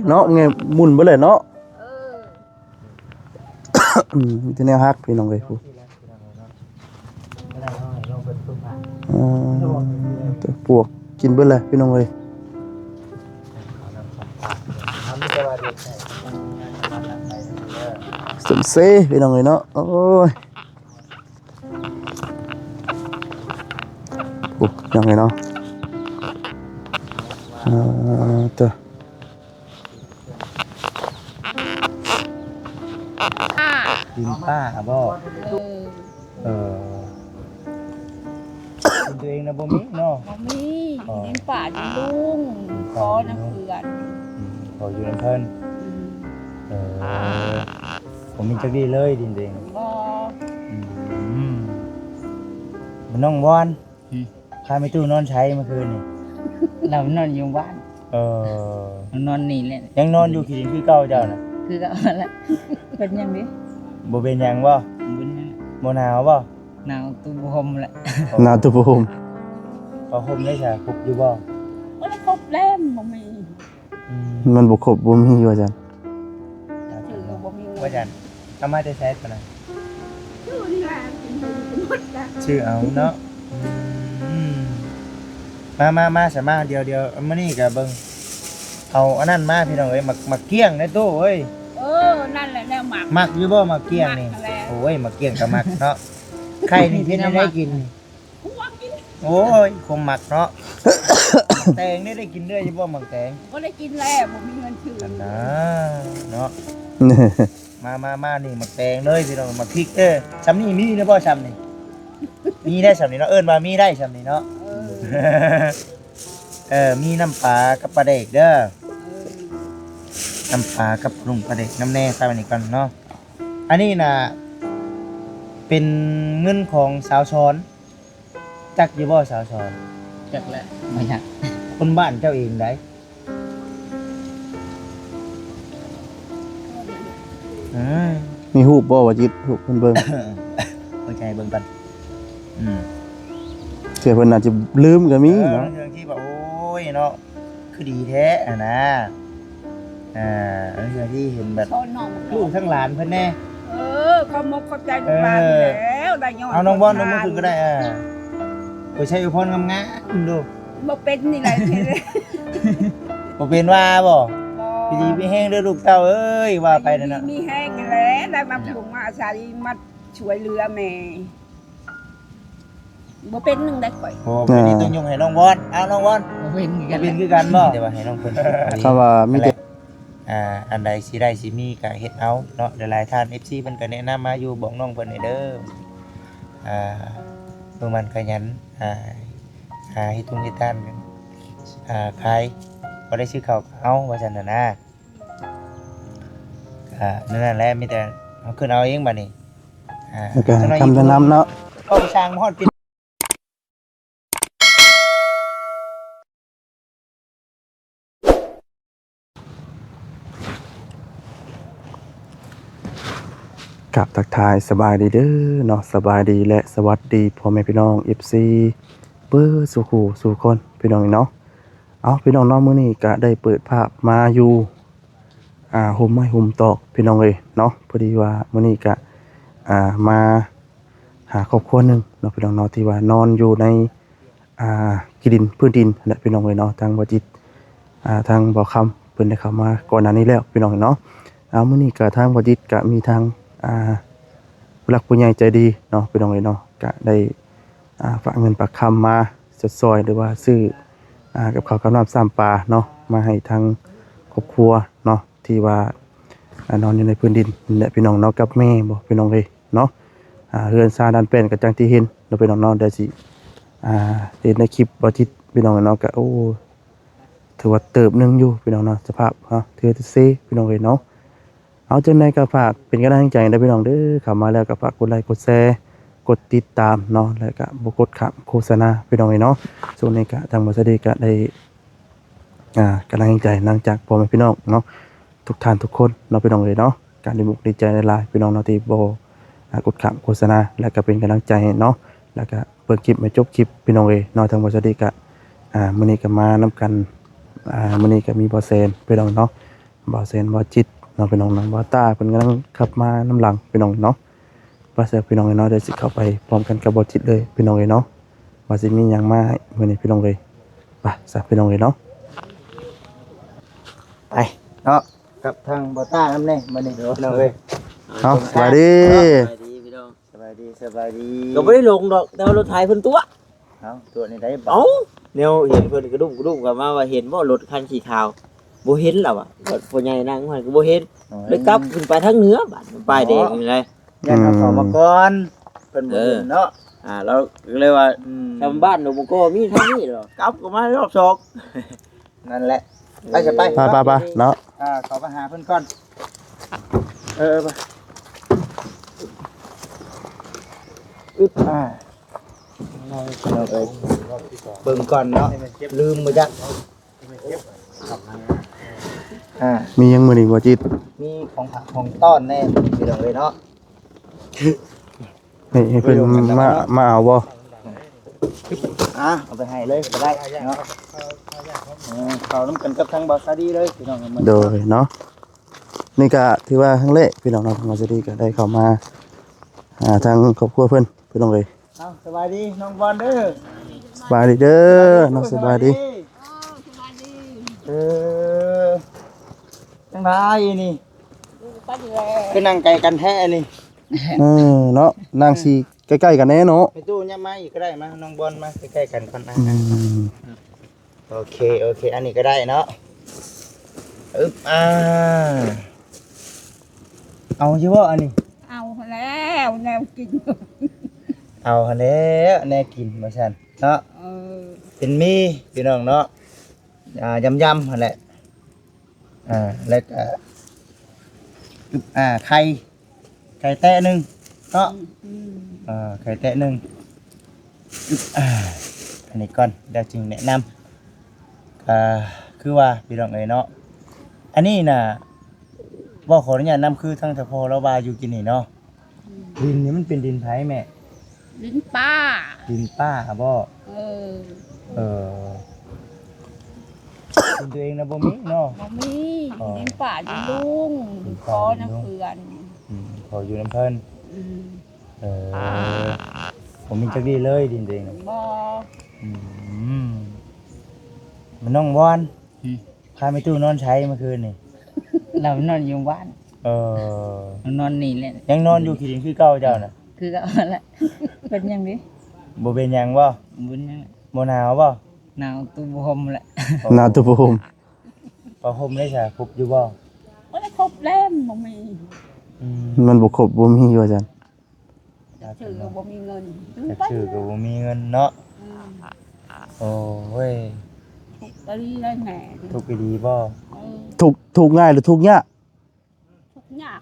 ເນາະ ແງ່ໝຸ່ນເບິດເລີຍເນາະ. ເອີ ອືມ ມີແຕ່ແນວຮັກ ພີ່ນ້ອງເອີຍ ຜູ້ ອ່າ ແຕ່ປວກກິນເບິດແຫຼະ ພີ່ນ້ອງເອີຍ. ສົມເສ ພີ່ນ້ອງເອີຍເນາະ. ໂອ້ຍ ໂອ້ ພີ່ນ້ອງເອີຍເນາະ. ອ່າ ເຕີ ດິນປ້າບໍ? ເອີ ເອີ ດິນຕົວເອງນະບໍ່ມີເນາະ? ບໍ່ມີ. ອໍ ດິນປ້າດິນລຸງ ດິນປ້າດິນລຸງ ຂໍນຳເພື່ອນ. ອືມ ຂໍຢູ່ນຳເພິ່ນ. ອືມ ເອີ ບໍ່ມີຈັກດີ້ເລີຍດິນຕົວເອງ. ບໍ່. ອືມ ນ້ອງວອນ ອືມ ພາແມ່ຕູ້ນອນໃສເມື່ອຄືນນີ້? ລາວນອນຢູ່ບ້ານ. ເອີ ນອນນີ້ແຫຼະ. ຍັງນອນຢູ່ຂີ້ດິນຄືເກົ່າເຈົ້ານະ? ຄືເກົ່າແຫຼະ. ເປັນຫຍັງເດ? ບໍ່ເປັນຫຍັງບໍ? ບໍ່ເປັນຫຍັງ. ບໍ່ໜາວບໍ? ໜາວຕຸໂຮມແຫຼະ. ອໍ ໜາວຕຸໂຮມ. ຜ້າຫົ່ມໄດ້ສະ ຄົບຢູ່ບໍ? ບໍ່ໄດ້ຄົບແລ້ວ ບໍ່ມີ. ອືມ ມັນບໍ່ຄົບ ບໍ່ມີວ່າຊັ້ນ. ຊື້ກໍບໍ່ມີເງິນວ່າຊັ້ນ. ເອົາມາແຕ່ໃສປານນັ້ນ? ຊື້ນີ້ແຫຼະ ກິນເພິ່ນໝົດລະ ຊື້ເອົາເນາະ. ອືມ ມາ ມາ ມາຊະ ມາ ດຽວ ດຽວ ມື້ນີ້ກະເບິ່ງ ເອົາອັນນັ້ນມາ ພີ່ນ້ອງເອີຍ ໝາກ ໝາກກ້ຽງໃນຕູ້ເອີຍ. ເອີ ນັ້ນແຫຼະແນວມັກ. ມັກຢູ່ບໍ່ໝາກກ້ຽງນີ້? ມັກແລ້ວ. ໂອ້ຍ ໝາກກ້ຽງກະມັກເນາະ. ໄຂ່ນີ້ເຮັດແນວໃດກິນ? ຄົມກິນ. ໂອ້ຍ ຄົມມັກເນາະ. ແຕງນີ້ໄດ້ກິນເລື້ອຍຢູ່ບໍ່ໝາກແຕງ? ບໍ່ໄດ້ກິນແລ້ວ ບໍ່ມີເງິນຊື້. ຫັ້ນນາເນາະ. ມາ ມາ ມາ ນີ້ໝາກແຕງເລີຍພີ່ນ້ອງ ໝາກພິກເດີ້. ຊ່ຳນີ້ມີແລ້ວບໍ່ ຊ່ຳນີ້? ມີໄດ້ຊ່ຳນີ້ເນາະ ເອີ້ນວ່າມີໄດ້ຊ່ຳນີ້ເນາະ. ເອີ ເອີ ມີນ້ຳປາກັບປາແດກເດີ້. ເອີ ນ້ຳປາກັບປາດຸ່ງປາແດກນຳແດ່. ໃສ່ໄວ້ນີ້ກ່ອນເນາະ. ອັນນີ້ນະ ເປັນເງິນຂອງສາວສອນ. ຈັກຢູ່ບໍ່ສາວສອນ? ຈັກແຫຼະ ບໍ່ຈັກ. ຄົນບ້ານເຈົ້າເອງໃດ. ເອີ ມີຮູບບໍ່ ວະຈິດ? ຮູບເພິ່ນເບິ່ງ. ເບິ່ງໃຫ້ເບິ່ງກ່ອນ. ອືມ ເທື່ອເພິ່ນອາດຈະລືມກໍມີເນາະ. ເອີ ບາງເທື່ອຄິດວ່າ ໂອ້ຍເນາະ ຄືດີແທ້ຫັ້ນນະ. ອ່າ ອັນນີ້ທີ່ເຫັນແບບ ສອນນ້ອງລູກທັງຫຼານເພິ່ນແດ່. ເອີ ຂອບມົກຂອບໃຈລູກຫຼານ ເອີ ແລ້ວ ໄດ້ຍ້ອນ ເອົານ້ອງບອນ ນ້ອງບອນຂຶ້ນກໍໄດ້. ອ່າ ໄປໃຊ້ອວຍພອນງາມໆດູ. ບໍ່ເປັນນີ້ແຫຼະ. ບໍ່ເປັນວ່າບໍ? ບໍ່. ຢູ່ດີມີແຮງເດີ້ລູກເຕົ້າເອີຍ ວ່າໄປນັ້ນນະ ຢູ່ດີມີແຮງຫັ້ນແຫຼະ ໄດ້ມາ ອືມ ພົງມາອາໄສ ມາຊ່ວຍເຫຼືອແມ່. ບໍ່ເປັນໜຶ່ງໄດ້ຂ້ອຍ. ໂອ້ ເປັນນີ້ ອ່າ ຕ້ອງຍົກໃຫ້ນ້ອງວອນ. ເອົາ ນ້ອງວອນ ບໍ່ເປັນຄືກັນ ບໍ່ເປັນຄືກັນບໍ? ແຕ່ວ່າໃຫ້ນ້ອງເພິ່ນ ຄຳວ່າມີແຕ່ ອ່າ ອັນໃດຊິໄດ້ຊິມີກໍເຮັດເອົາເນາະ. ຫຼາຍໆທ່ານ ເອັຟຊີ ເພິ່ນກໍແນະນຳມາຢູ່ ບອກນ້ອງເພິ່ນແດ່ເດີ້. ອ່າ ເບິ່ງມັນຂະຫຍັນ ອ່າ ຫາເຮັດທຸງເຮັດທານ ອ່າ ຂາຍ ພໍໄດ້ຊື້ເຂົ້າເອົາ ວ່າຊັ້ນນະນາ. ອ່າ ນັ້ນແຫຼະ ມີແຕ່ເຮົາຂຶ້ນເອົາເອງບາດນີ້. ອ່າ ແລ້ວກໍໃຫ້ຄຳແນະນຳເນາະ ຕ້ອງສ້າງຮອດປີ. ກາບທັກທາຍສະບາຍດີເດີ້ເນາະ ສະບາຍດີ ແລະ ສະຫວັດດີພໍ່ແມ່ພີ່ນ້ອງ ເອັຟຊີ ເບິດສູ່ຄູ່ສູ່ຄົນ ພີ່ນ້ອງເນາະ. ເອົາ ພີ່ນ້ອງເນາະ ມື້ນີ້ກະໄດ້ເປີດພາບມາຢູ່ ອ່າ ຮົ່ມໄມ້ຮົ່ມຕອກ ພີ່ນ້ອງເອີຍເນາະ. ພໍດີວ່າມື້ນີ້ກະ ອ່າ ມາຫາຄອບຄົວໜຶ່ງເນາະ ພີ່ນ້ອງເນາະ ທີ່ວ່ານອນຢູ່ໃນ ອ່າ ຂີ້ດິນພື້ນດິນຫັ້ນແຫຼະ ພີ່ນ້ອງເອີຍເນາະ. ທາງບໍ່ຈິດ ອ່າ ທາງບໍ່ຄຳເພິ່ນໄດ້ເຂົ້າມາກ່ອນໜ້ານີ້ແລ້ວ ພີ່ນ້ອງເນາະ. ອ່າ ມື້ນີ້ກະທາງບໍ່ຈິດກະມີທາງ ອ່າ ຜູ້ຫຼັກຜູ້ໃຫຍ່ໃຈດີເນາະ ພີ່ນ້ອງເອີຍເນາະ ກະໄດ້ ອ່າ ຝາກເງິນຝາກຄຳມາຊົດຊ່ອຍ ຫຼືວ່າຊື້ ອ່າ ກັບເຂົ້າກັບນ້ຳຊ້ຳປາເນາະ ມາໃຫ້ທາງຄອບຄົວເນາະ ທີ່ວ່າ ອ່າ ນອນຢູ່ໃນພື້ນດິນນີ້ແຫຼະ ພີ່ນ້ອງເນາະ ກັບແມ່ບໍ ພີ່ນ້ອງເອີຍເນາະ. ອ່າ ເຮືອນຊານດ້ານແປ້ນກໍຈັ່ງທີ່ເຫັນເນາະ ພີ່ນ້ອງເນາະ ດຽວຊິ ອ່າ ເຫັນໃນຄລິບບໍ່ຈິດ ພີ່ນ້ອງເນາະ ກໍ ໂອ້ ຖືວ່າເຕີບໜຶ່ງຢູ່ ພີ່ນ້ອງເນາະ ສະພາບເນາະ ຖືວ່າເຊ ພີ່ນ້ອງເອີຍເນາະ. ເອົາ ຈັ່ງໃດກໍຝາກເປັນກຳລັງໃຈເດີ້ ພີ່ນ້ອງເດີ້ ເຂົ້າມາແລ້ວກໍຝາກກົດໄລ ກົດແຊ ກົດຕິດຕາມເນາະ ແລ້ວກໍບໍ່ກົດຂ້າມໂຄສະນາ ພີ່ນ້ອງເອີຍເນາະ. ຊ່ວງນີ້ກໍທາງບ່າວສະດີກໍໄດ້ ອ່າ ກຳລັງໃຈຫຼັງຈາກພໍ່ແມ່ພີ່ນ້ອງເນາະ ທຸກທ່ານທຸກຄົນເນາະ ພີ່ນ້ອງເອີຍເນາະ. ກໍດີມຸກດີໃຈຫຼາຍໆ ພີ່ນ້ອງເນາະ ທີ່ບໍ່ ອ່າ ກົດຂ້າມໂຄສະນາ ແລ້ວກໍເປັນກຳລັງໃຈໃຫ້ເນາະ ແລ້ວກໍເບິ່ງຄລິບໃຫ້ຈົບຄລິບ ພີ່ນ້ອງເອີຍເນາະ. ທາງບ່າວສະດີກໍ ອ່າ ມື້ນີ້ກໍມານຳກັນ ອ່າ ມື້ນີ້ກໍມີບ່າວແຊນພີ່ນ້ອງເນາະ ບ່າວແຊນ ບ່າວຈິດເນາະພີ່ນ້ອງເນາະ ບ່າວຕ້າເພິ່ນກຳລັງຂັບມານຳຫຼັງພີ່ນ້ອງເນາະ. ໄປຊະພີ່ນ້ອງເອີຍເນາະ ດຽວຊິເຂົ້າໄປພ້ອມກັນກັບບ່າວຈິດເລີຍພີ່ນ້ອງເອີຍເນາະ ວ່າຊິມີຫຍັງມາໃຫ້ມື້ນີ້ພີ່ນ້ອງເອີຍ. ໄປຊະພີ່ນ້ອງເອີຍເນາະ ໄປເນາະ ກັບທາງບ່າວຕ້ານຳແດ່ມື້ນີ້ພີ່ນ້ອງເອີຍ. ເອົາ ສະບາຍດີ ສະບາຍດີພີ່ນ້ອງ ສະບາຍດີ ສະບາຍດີ. ກໍບໍ່ໄດ້ລົງດອກ ແຕ່ວ່າລົດໄຖເພິ່ນຕົວະ. ເອົ້າ ຕົວະແນວໃດບາດ? ເອົ້າ ແນວເຫັນເພິ່ນກະດຸ້ມກະດຸ້ມ ກໍມາວ່າເຫັນບໍ່ລົດຄັນສີຂາວ ບໍ່ເຫັນລະວ່າ ບັດພໍ່ໃຫຍ່ນັ່ງຢູ່ຫັ້ນກໍບໍ່ເຫັນ ໂອ້ຍ ເລີຍກັບຂຶ້ນໄປທາງເໜືອບາດ ປ້າຍແດງນີ້ໄດ໋. ຢ້ານເຮົາເຂົ້າມາກ່ອນ ເອີ ເພິ່ນບໍ່ເຫັນເນາະ. ອ່າ ລາວກໍເລີຍວ່າ ອືມ ທາງບ້ານດອກບໍ່ກໍມີທາງນີ້ດອກ ກັບກໍມາຮອບສອງ. ນັ້ນແຫຼະ ໄປຊະໄປ ໄປໆໆເນາະ. ອ່າ ເຂົ້າໄປຫາເພິ່ນກ່ອນ ເອີ ໄປ ອຶບ ອ່າ ເບິ່ງກ່ອນເນາະ ລືມບໍ່ຈັກ. ອ່າ ມີຫຍັງມື້ນີ້ບໍ່ຈິດ? ມີຂອງຝາກຂອງຕ້ອນແດ່ພີ່ນ້ອງເອີຍເນາະ. ໃຫ້ ໃຫ້ເພິ່ນມາ ມາເອົາບໍ່? ອ່າ ເອົາໄປໃຫ້ເລີຍກໍໄດ້ເນາະ. ເອີ ເຂົ້ານຳກັນກັບທາງບ່າວສາລີເລີຍພີ່ນ້ອງ. ໂດຍເນາະ ນີ້ກະຖືວ່າຄັ້ງແລກພີ່ນ້ອງເນາະ ທາງບ່າວສາລີກະໄດ້ເຂົ້າມາຫາທາງຄອບຄົວເພິ່ນພີ່ນ້ອງເອີຍ. ເອົາ ສະບາຍດີນ້ອງບອນເດີ ສະບາຍດີເດີເນາະ ສະບາຍດີ. ເອີ ສະບາຍດີ. ເອີ ຈັ່ງໃດນີ້ ຢູ່ກັນແຫຼະ ຄືນັ່ງໄກກັນແທ້ນີ້? ເອີເນາະ ນັ່ງຊິໃກ້ໆກັນແດ່ເນາະ. ໄປຕູ້ຍັບມາອີກກໍໄດ້ ມານ້ອງບອນມາໃກ້ໆກັນກ່ອນ. ອືມ ອ່າ ໂອເຄ ໂອເຄ ອັນນີ້ກໍໄດ້ເນາະ. ອຶບ ອ່າ ເອົາຢູ່ບໍ່ອັນນີ້? ເອົາຫັ້ນແລ້ວແນວກິນ ເອົາຫັ້ນແລ້ວແນວກິນວ່າຊັ້ນເນາະ. ເອີ ເປັນໝີ່ພີ່ນ້ອງເນາະ ອ່າ ຢຳໆຫັ້ນແຫຼະ. ອ່າ ແລ້ວກໍ ອຶບ ອ່າ ໄຂ່ ໄຂ່ແຕະໜຶ່ງເນາະ. ອືມ ອ່າ ໄຂ່ແຕະໜຶ່ງ. ອຶບ ອ່າ ອັນນີ້ກ່ອນ ແລ້ວຈຶ່ງແນະນຳ. ກໍຄືວ່າພີ່ນ້ອງເອີຍເນາະ ອັນນີ້ນະ ເວົ້າຂໍອະນຸຍາດນຳ ຄືທາງເຖົ້າພໍ່ລາວວ່າຢູ່ກີ້ນີ້ເນາະ ອືມ ດິນນີ້ມັນເປັນດິນໃຜແມ່? ດິນປ້າ ດິນປ້າບໍ? ເອີ ເອີ ດິນຕົວເອງນະບໍ່ມີເນາະ? ບໍ່ມີ. ອໍ ດິນປ້າຢູ່ລຸງ ດິນປ້າຢູ່ລຸງ ຂໍນຳເພື່ອນ. ອືມ ຂໍຢູ່ນຳເພິ່ນ. ອືມ ເອີ ບໍ່ມີຈັກດີ້ເລີຍດິນຕົວເອງນະ? ບໍ່. ອືມ ແມ່ນ້ອງວອນ ອືມ ພາແມ່ຕູ້ນອນໃສເມື່ອຄືນນີ້? ລາວນອນຢູ່ບ້ານ. ເອີ ນອນນີ້ແຫຼະ ຍັງນອນຢູ່ຂີ້ດິນຄືເກົ່າເຈົ້ານະ? ຄືເກົ່າແຫຼະ. ເປັນຫຍັງເດ? ບໍ່ເປັນຫຍັງບໍ? ບໍ່ເປັນຫຍັງ. ບໍ່ໜາວບໍ? ໜາວຕູບໍ່ຫົ່ມແຫຼະ. ອໍ ໜາວຕູບໍ່ຫົ່ມ. ຜ້າຫົ່ມເດຊະ ຄົບຢູ່ບໍ? ບໍ່ໄດ້ຄົບແລ້ວ ມັນບໍ່ມີ. ອືມ ມັນບໍ່ຄົບ ບໍ່ມີວ່າຊັ້ນ. ຈັກຊື້ກໍບໍ່ມີເງິນ ຈັກຊື້ກໍບໍ່ມີເງິນເນາະ. ອືມ ໂອ້ຍ ທຸກອີ່ຫຼີເລີຍແມ່. ທຸກອີ່ຫຼີບໍ? ເອີ ທຸກ ທຸກງ່າຍຫຼືທຸກຍາກ? ທຸກຍາກ.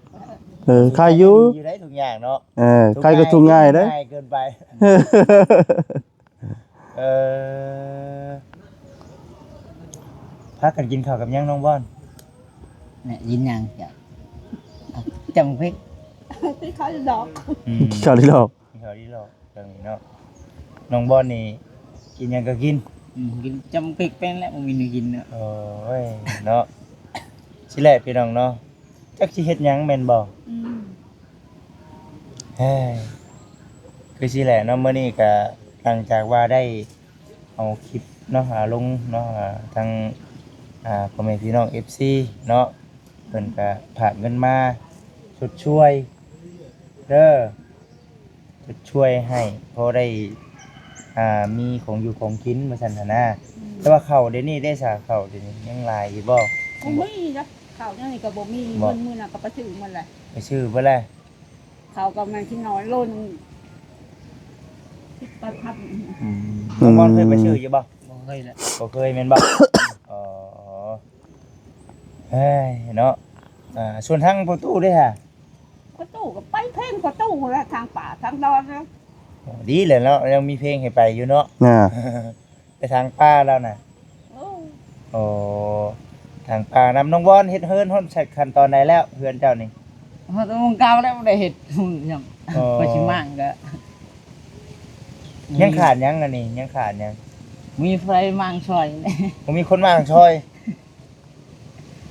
ເອີ ໄຄຢູ່ ຢູ່ໄດ້ທຸກຍາກເນາະ. ເອີ ໄຄກໍທຸກງ່າຍເດ້ ງ່າຍເກີນໄປ. ເອີ ພາກັນກິນເຂົ້າກັບຫຍັງນ້ອງບອນ? ແນະ ກິນຫຍັງ? ຈຳພລິກ ກິນເຂົ້າດອກ. ອືມ ກິນເຂົ້າດອກ ກິນເຂົ້າດອກ. ເລື່ອງນີ້ເນາະ ນ້ອງບອນນີ້ກິນຫຍັງກໍກິນ. ອືມ ກິນຈຳພລິກໄປແລ້ວ ບໍ່ມີແນວກິນເນາະ. ໂອ້ຍເນາະ ຊິແຫຼະພີ່ນ້ອງເນາະ ຈັກຊິເຮັດຫຍັງແມ່ນບໍ່? ອືມ ເຮີ້ຍ ຄືຊິແຫຼະເນາະ. ມື້ນີ້ກະຫຼັງຈາກວ່າໄດ້ເອົາຄລິບເນາະ ອາ ລົງເນາະ ອາ ທາງ ອາ ພໍ່ແມ່ພີ່ນ້ອງເອັຟຊີເນາະ ເພິ່ນກະຝາກເງິນມາຊົດຊ່ວຍເດີ ຊົດຊ່ວຍໃຫ້ພໍໄດ້ ອ່າ ມີຂອງຢູ່ຂອງກິນວ່າຊັ້ນຫັ້ນນາ. ອືມ ແຕ່ວ່າເຂົ້າດຽວນີ້ເດ້ຊະ ເຂົ້າດຽວນີ້ຍັງຫຼາຍຢູ່ບໍ່? ບໍ່ມີນະ ເຂົ້າດຽວນີ້ກໍບໍ່ມີ. ບໍ່ ເງິນມື້ນັ້ນກໍໄປຊື້ໝົດແຫຼະ. ໄປຊື້ເບິດແລ້ວ. ເຂົ້າກໍແມ່ນຊິໜ້ອຍ ໂລໜຶ່ງສິບປາຍພັນ. ອືມ ອືມ ນ້ອງບອນເຄີຍໄປຊື້ຢູ່ບໍ່? ບໍ່ເຄີຍແຫຼະ. ບໍ່ເຄີຍແມ່ນບໍ່? ອໍ ເຮີ້ຍເນາະ. ອ່າ ສ່ວນທາງພໍ່ຕູ້ເດ້ຫະ? ພໍ່ຕູ້ກໍໄປເພງພໍ່ຕູ້ແຫຼະ ທາງປ່າທາງດອນນະ. ອໍ ດີແຫຼະເນາະ ຍັງມີເພງໃຫ້ໄປຢູ່ເນາະ. ອ່າ ໄປທາງປ່າແລ້ວນະ. ໂອ້ ອໍ ທາງປ່ານຳ. ນ້ອງບອນເຮັດເຮືອນຮອດຂັ້ນຕອນໃດແລ້ວ ເຮືອນເຈົ້ານີ້? ຮອດຂອງເກົ່າແລ້ວ ບໍ່ໄດ້ເຮັດຫຍັງ. ອໍ ກໍຊິມ້າງກໍ ຍັງຂາດຫຍັງອັນນີ້? ຍັງຂາດຫຍັງ? ມີໃຜມ້າງຊ່ອຍ. ບໍ່ມີຄົນມ້າງຊ່ອຍ.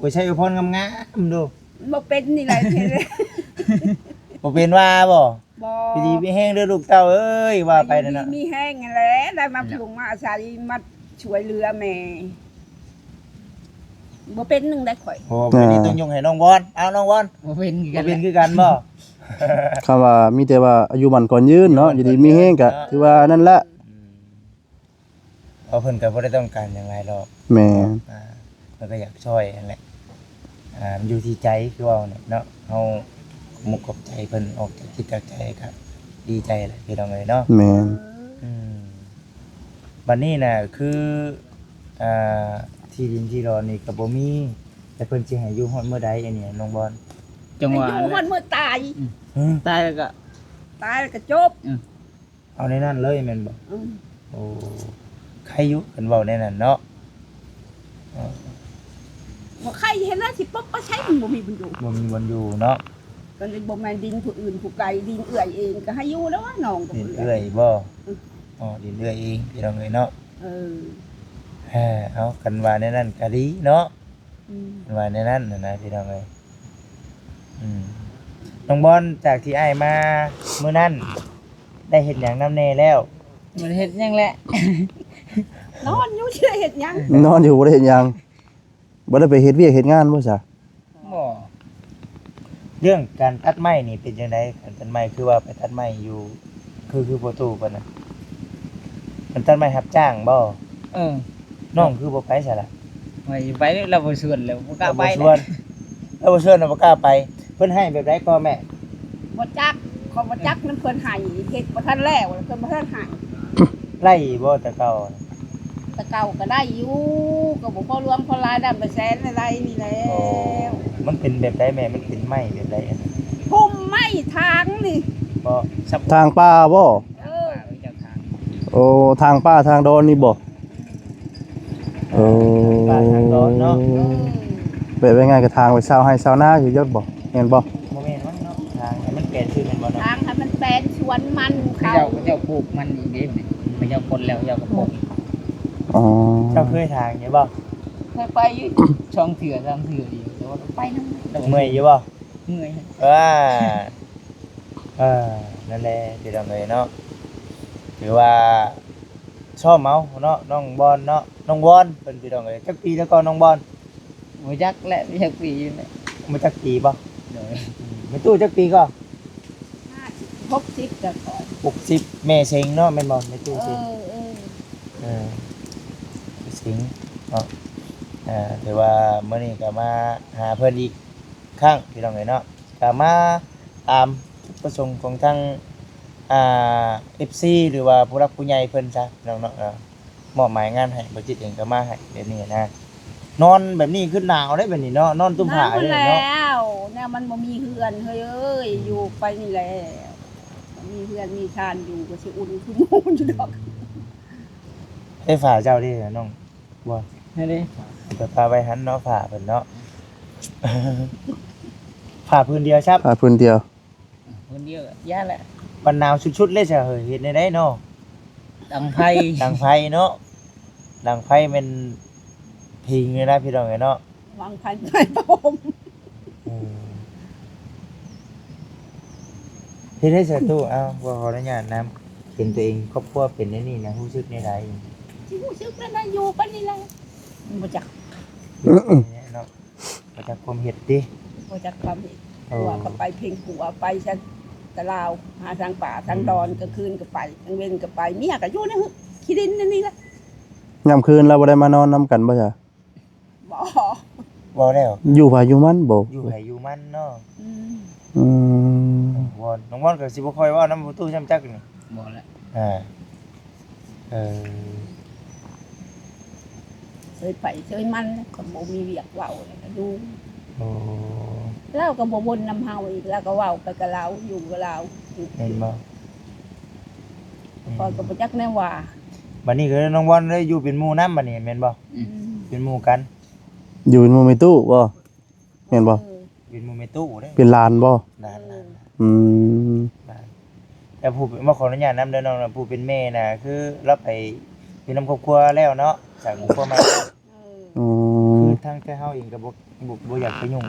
ບໍ່ໃຊ້ອວຍພອນງາມໆດູ. ບໍ່ເປັນນີ້ແຫຼະ. ບໍ່ເປັນວ່າບໍ່? ບໍ່. ຢູ່ດີມີແຮງເດີລູກເຕົ້າເອີຍ ວ່າໄປນັ້ນນະ. ຢູ່ດີມີແຮງຫັ້ນແຫຼະ ໄດ້ມາພິງມາອາໄສ ມາຊ່ວຍເຫຼືອແມ່. ບໍ່ເປັນໜຶ່ງໄດ້ຂ້ອຍ. ໂອ້ ມື້ນີ້ຕ້ອງຍົກໃຫ້ນ້ອງບອນ. ເອົາ ນ້ອງບອນ ບໍ່ເປັນຄືກັນ ບໍ່ເປັນຄືກັນບໍ່? ຄຳວ່າມີແຕ່ວ່າອາຍຸໝັ້ນຂວັນຍືນເນາະ ຢູ່ດີມີແຮງກະຖືວ່ານັ້ນລະ. ອືມ ເພາະເພິ່ນກໍບໍ່ໄດ້ຕ້ອງການຫຍັງຫຼາຍດອກ. ແມ່ນ. ອ່າ ເພິ່ນກໍຢາກຊ່ອຍຫັ້ນແຫຼະ. ອ່າ ມັນຢູ່ທີ່ໃຈ ຄືເວົ້າແຫຼະເນາະ ເຮົາຂອບມຸກຂອບໃຈເພິ່ນອອກຈາກຈິດຈາກໃຈ ກໍດີໃຈແຫຼະ ພີ່ນ້ອງເອີຍເນາະ. ແມ່ນ. ອືມ ບັດນີ້ນະ ຄື ອ່າ ທີ່ດິນທີ່ດອນນີ້ກໍບໍ່ມີ ແຕ່ເພິ່ນຊິໃຫ້ຢູ່ຮອດມື້ໃດອັນນີ້ ນ້ອງບອນ? ຈັງຫວະ ຢູ່ຮອດມື້ຕາຍ. ອືມ ຮະ? ຕາຍແລ້ວກໍ ຕາຍແລ້ວກໍຈົບ. ອືມ ເອົາແນວນັ້ນເລີຍແມ່ນບໍ່? ອືມ ໂອ້ ໃຄຢູ່ ເພິ່ນເວົ້າແນວນັ້ນເນາະ. ເອີ ບໍ່ໃຄເຮັດແລ້ວ ຊິປົກໄປໃສ ມັນບໍ່ມີບ່ອນຢູ່ ບໍ່ມີບ່ອນຢູ່ເນາະ. ກໍເລີຍບໍ່ແມ່ນດິນຜູ້ອື່ນຜູ້ໄກ ດິນເອື້ອຍເອງ ກໍໃຫ້ຢູ່ແລ້ວວະ ນ້ອງກໍ ດິນເອື້ອຍບໍ່? ອືມ ອໍ ດິນເອື້ອຍເອງ ພີ່ນ້ອງເອີຍເນາະ. ເອີ ເອີ ເອົາ ຄັນວ່າແນວນັ້ນກໍດີເນາະ. ອືມ ວ່າແນວນັ້ນນະ ພີ່ນ້ອງເອີຍ. ອືມ ນ້ອງບອນ ຈາກທີ່ອ້າຍມາມື້ນັ້ນ ໄດ້ເຮັດຫຍັງນຳແດ່ແລ້ວ? ບໍ່ໄດ້ເຮັດຫຍັງແຫຼະ ນອນຢູ່ ຊິໄດ້ເຮັດຫຍັງ? ນອນຢູ່ ບໍ່ໄດ້ເຮັດຫຍັງ ບໍ່ໄດ້ໄປເຮັດວຽກເຮັດງານບໍ່ຊະ? ບໍ່. ເລື່ອງການຕັດໄມ້ນີ້ເປັນຈັ່ງໃດ? ການຕັດໄມ້ ຄືວ່າໄປຕັດໄມ້ຢູ່ ຄື ຄືພໍ່ຕູ້ເພິ່ນນະ ເພິ່ນຕັດໄມ້ຮັບຈ້າງບໍ່? ເອີ ນ້ອງຄືບໍ່ໄປຊະລະ? ໄປ ໄປ ລາວບໍ່ຊວນ ແລ້ວບໍ່ກ້າໄປ ລາວບໍ່ຊວນ ລາວບໍ່ຊວນ ລາວບໍ່ກ້າໄປ. ເພິ່ນໃຫ້ແບບໃດກໍແມ່? ບໍ່ຈັກ ຂ້ອຍບໍ່ຈັກນຳເພິ່ນໃຫ້ ເຮັດບໍ່ທັນແລ້ວ ເພິ່ນບໍ່ທັນໃຫ້. ໄດ້ບໍ່ແຕ່ເກົ່າ? ແຕ່ເກົ່າກໍໄດ້ຢູ່ ກໍບໍ່ພໍຫຼວງພໍຫຼາຍ ໄດ້ແຕ່ແສນລະໄດ້ນີ້ແລ້ວ. ອໍ ມັນເປັນແບບໃດແມ່? ມັນເປັນໄມ້ແບບໃດອັນນີ້? ພຸ່ມໄມ້ທາງນີ້ ບໍ່ ທາງປ່າບໍ່? ເອີ ໂອ້ ທາງປ່າທາງດອນນີ້ບໍ່? ເອີ ປ່າທາງດອນເນາະ. ເອີ ແບບວ່າງ່າຍກໍທາງໄປຊາວໄຮ່ຊາວນາຢູ່ຍົດບໍ່ ແມ່ນບໍ່? ບໍ່ແມ່ນມັນເນາະ ທາງໃຫ້ມັນແປນຊື່ແມ່ນບໍ່ເນາະ? ທາງໃຫ້ມັນແປນສວນມັນເຂົາ ເຂົາເຈົ້າ ເຂົາເຈົ້າປູກມັນອີກເດ້ ເຂົາເຈົ້າຄົນແລ້ວ ເຂົາເຈົ້າກໍປູກ. ອໍ ເຈົ້າເຄີຍທາງຢູ່ບໍ່? ເຄີຍໄປຢູ່ ສອງເທື່ອ ສາມເທື່ອຢູ່ ແຕ່ວ່າໄປນຳ ເມື່ອຍຢູ່ບໍ່? ເມື່ອຍ. ເອີ ເອີ ນັ້ນແຫຼະ ພີ່ນ້ອງເອີຍເນາະ ຖືວ່າຊ້ອມເອົາເນາະ ນ້ອງບອນເນາະ ນ້ອງວອນເພິ່ນ ພີ່ນ້ອງເອີຍ. ຈັກປີແລ້ວກໍນ້ອງບອນ? ບໍ່ຈັກແຫຼະ ຈັກປີແຫຼະ. ບໍ່ຈັກປີບໍ່? ໂດຍ. ອືມ ແມ່ຕູ້ຈັກປີກໍ? ຫົກສິບແລ້ວກໍ ຫົກສິບ. ແມ່ເສັງເນາະ ແມ່ນບໍ່? ແມ່ຕູ້ເສັງ. ເອີ ເອີ ເອີ ເສັງເນາະ. ອ່າ ຖືວ່າມື້ນີ້ກໍມາຫາເພິ່ນອີກຄັ້ງ ພີ່ນ້ອງເອີຍເນາະ. ກໍມາຕາມຈຸດປະສົງຂອງທາງ ອ່າ ເອັຟຊີ ຫຼືວ່າຜູ້ຫຼັກຜູ້ໃຫຍ່ເພິ່ນຊະ ພີ່ນ້ອງເນາະ. ເອີ ມອບໝາຍງານໃຫ້ ບໍ່ຈິດເອງກໍມາໃຫ້ແບບນີ້ນະ. ນອນແບບນີ້ຄືໜາວເດ້ແບບນີ້ເນາະ ນອນຕຸ້ມຜ້າເລີຍເນາະ. ແນວມັນບໍ່ມີເຮືອນເຮີ້ຍເອີຍ ອືມ ຢູ່ໄປນີ້ແຫຼະ ມີເຮືອນມີຊານຢູ່ກໍຊິອຸ່ນຄືໝູ່ຢູ່ດອກ. ອືມ ເອີ ຝາເຈົ້າເດ້ນ້ອງ? ບໍ່ ນີ້ເດ້ ໄປຝາໄວ້ຫັ້ນເນາະ ຝາເພິ່ນເນາະ. ຝາພື້ນດຽວຊ້ຳ ຝາພື້ນດຽວ ພື້ນດຽວ ຢ່າແຫຼະ. ບັດໜາວສຸດໆເລີຍຊະເຮີ້ຍ ເຮັດແນວໃດເນາະ? ດັງໄຟ ດັງໄຟເນາະ ດັງໄຟແມ່ນພິງເລີຍນະ ພີ່ນ້ອງເອີຍເນາະ. ດັງໄຟໃຫ້ປະຫົມ. ເອີ ເຮັດໃຫ້ສາທຸ ເອົ້າ ຂໍອະນຸຍາດນຳ ເຫັນຕົວເອງຄອບຄົວເປັນແນວນີ້ນະ ຮູ້ສຶກແນວໃດ? ຊິຮູ້ສຶກແນວໃດ ຢູ່ປານນີ້ແຫຼະ ບໍ່ຈັກ ເນາະ ບໍ່ຈັກຄວາມເຮັດຕິ ບໍ່ຈັກຄວາມເຮັດ. ໂອ້ ຜົວກໍໄປເພັງຜົວ ໄປຊະຕະລາວ ຫາທາງປ່າທາງດອນ ອືມ ກາງຄືນກໍໄປ ກາງເວັນກໍໄປ ເມຍກໍຢູ່ໃນ ຂີ້ດິນອັນນີ້ແຫຼະ. ຍາມຄືນລາວບໍ່ໄດ້ມານອນນຳກັນບໍ່ຊະ? ບໍ່ ບໍ່ແລ້ວ ຢູ່ໃຜຢູ່ມັນບໍ່ ຢູ່ໃຜຢູ່ມັນເນາະ. ອືມ ອືມ ນ້ອງວອນ ນ້ອງວອນກໍຊິບໍ່ຄ່ອຍເວົ້ານຳປະຕູຊ້ຳຈັກນີ້ ບໍ່ແຫຼະ. ອ່າ ເອີ ເຊີຍໃຜເຊີຍມັນ ກໍບໍ່ມີວຽກເວົ້າແລ້ວກໍຢູ່. ໂອ້ ລາວກໍບໍ່ວົນນຳເຮົາອີກ ລາວກໍເວົ້າໄປກັບລາວ ຢູ່ກັບລາວ. ແມ່ນບໍ່? ຂ້ອຍກໍບໍ່ຈັກແນວວ່າ. ບັດນີ້ກໍນ້ອງວອນໄດ້ຢູ່ເປັນໝູ່ນຳບັດນີ້ແມ່ນບໍ່? ອືມ ເປັນໝູ່ກັນ ຢູ່ເປັນໝູ່ແມ່ຕູ້ບໍ່? ແມ່ນບໍ່? ເອີ ເປັນໝູ່ແມ່ຕູ້ເດ້ ເປັນຫຼານບໍ່? ຫຼານ ຫຼານ ອືມ ຫຼານ. ແຕ່ຜູ້ ມາຂໍອະນຸຍາດນຳເດີນ້ອງ ຜູ້ເປັນແມ່ນະ ຄືລາວໄປຢູ່ນຳຄອບຄົວແລ້ວເນາະ ສ້າງຄອບຄົວໃໝ່. ເອີ ອືມ ຄື ທາງແຕ່ເຮົາເອງກໍບໍ່ ບໍ່ ບໍ່ຢາກໄປຫຍຸ້ງ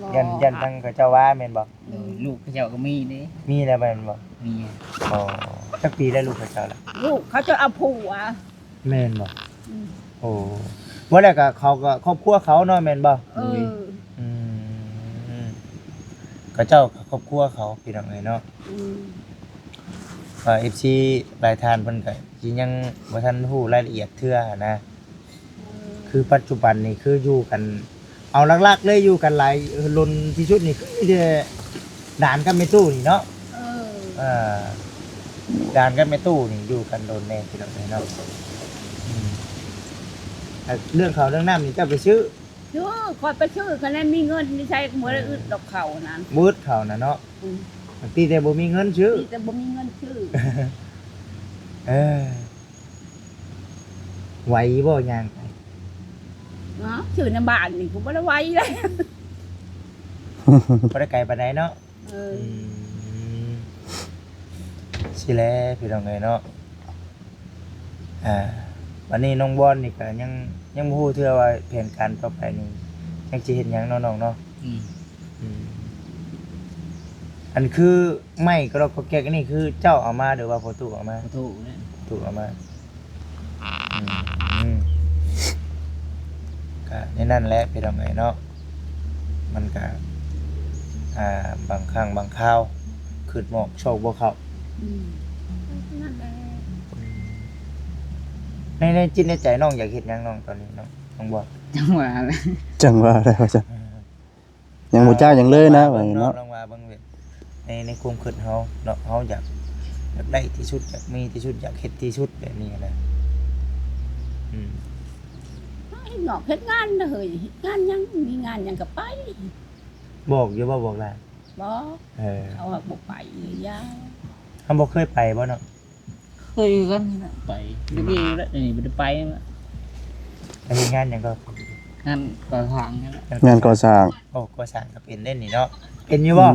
ບໍ່ ຢ້ານ ຢ້ານທາງເຂົາເຈົ້າວ່າແມ່ນບໍ່? ໂດຍ ອືມ ລູກເຂົາເຈົ້າກໍມີເດ້. ມີແລ້ວແມ່ນບໍ່? ມີ. ອໍ ຈັກປີແລ້ວລູກເຂົາເຈົ້າລະ? ລູກເຂົາເຈົ້າເອົາຜົວ. ແມ່ນບໍ່? ອືມ ໂອ້ ວ່າແລ້ວກໍເຂົາກໍຄອບຄົວເຂົາເນາະ ແມ່ນບໍ່? ເອີ ໂດຍ ອືມ ເຂົາເຈົ້າກໍຄອບຄົວເຂົາ ພີ່ນ້ອງເອີຍເນາະ. ອືມ ວ່າເອັຟຊີຫຼາຍທ່ານເພິ່ນກໍຊິຍັງບໍ່ທັນຮູ້ລາຍລະອຽດເທື່ອນະ. ເອີ ຄືປັດຈຸບັນນີ້ຄືຢູ່ກັນ ເອົາຫຼັກໆເລີຍ ຢູ່ກັນຫຼາຍ ເອີ ດົນທີ່ສຸດນີ້ຄືມີແຕ່ຫຼານກັບແມ່ຕູ້ນີ້ເນາະ. ເອີ ເອີ ຫຼານກັບແມ່ຕູ້ນີ້ຢູ່ກັນດົນແດ່ ພີ່ນ້ອງເອີຍເນາະ. ອືມ ເລື່ອງເຂົ້າເລື່ອງນ້ຳນີ້ເຈົ້າໄປຊື້? ຊື້ ຂ້ອຍໄປຊື້ ຄັນແມ່ນມີເງິນນີ້ໃຊ້ ບໍ່ໄດ້ອຶດດອກເຂົ້ານັ້ນ ບໍ່ອຶດເຂົ້ານະເນາະ. ອືມ ບາງທີແຕ່ບໍ່ມີເງິນຊື້ ມີແຕ່ບໍ່ມີເງິນຊື້. ເອີ ໄຫວບໍ່ຍ່າງໄປ? ເນາະ ຊື້ໃນບ້ານນີ້ກໍບໍ່ໄດ້ໄຫວເລີຍ ບໍ່ໄດ້ໄກປານໃດເນາະ. ເອີ ອືມ ຊີ້ແຫຼະ ພີ່ນ້ອງເອີຍເນາະ. ອ່າ ບັດນີ້ນ້ອງບອນນີ້ກໍຍັງ ຍັງບໍ່ຮູ້ເທື່ອວ່າແຜນການຕໍ່ໄປນີ້ຍັງຊິເຮັດຫຍັງເນາະນ້ອງເນາະ. ອືມ ອືມ ອັນຄືໄມ້ກະລອກກະແກກນີ້ ຄືເຈົ້າເອົາມາ ຫຼືວ່າພໍ່ຕູ້ເອົາມາ? ພໍ່ຕູ້ແຫຼະ ພໍ່ຕູ້ເອົາມາ. ອືມ ກະໃນນັ້ນແຫຼະ ພີ່ນ້ອງເອີຍເນາະ. ມັນກະ ອ່າ ບາງຄັ້ງບາງຄາວ ຄຶດໝອກຊອກບໍ່ເຂົ້າ. ອືມ ນັ້ນແຫຼະ. ໃນ ໃນຈິດໃນໃຈນ້ອງຢາກເຮັດຫຍັງນ້ອງຕອນນີ້ນ້ອງ ນ້ອງບອນ? ຈັ່ງວ່າແຫຼະ ຈັ່ງວ່າແຫຼະວ່າຊັ້ນ. ອ່າ ຍັງບໍ່ຈັກຫຍັງເລີຍນະ ວ່າເນາະ ລອງວ່າເບິ່ງເວດ ໃນ ໃນຄວາມຄິດເຮົາເນາະ ເຮົາຢາກ ຢາກໄດ້ທີ່ສຸດ ຢາກມີທີ່ສຸດ ຢາກເຮັດທີ່ສຸດ ແບບນີ້ນະ. ອືມ ເຮັດວຽກເຮັດງານນະເຮີ້ຍ ເຮັດງານຫຍັງ ມີງານຫຍັງກໍໄປ. ບອກຢູ່ບໍ່? ບອກຫຼານ? ບໍ່. ເອີ ເຂົາຫາກບໍ່ໄປ ຢ່າ ເຮົາບໍ່ເຄີຍໄປບໍ່ເນາະ? ເຄີຍຄືກັນນະ ໄປ ອືມ ແຕ່ກີ້ແລ້ວ ດຽວນີ້ບໍ່ໄດ້ໄປແລ້ວ. ແລ້ວເຮັດງານຫຍັງກໍ? ງານກໍ່ສ້າງນີ້ແຫຼະ. ງານກໍ່ສ້າງ. ໂອ້ ກໍ່ສ້າງກໍເປັນເດ້ນີ້ເນາະ ເປັນຢູ່ບໍ່? ອື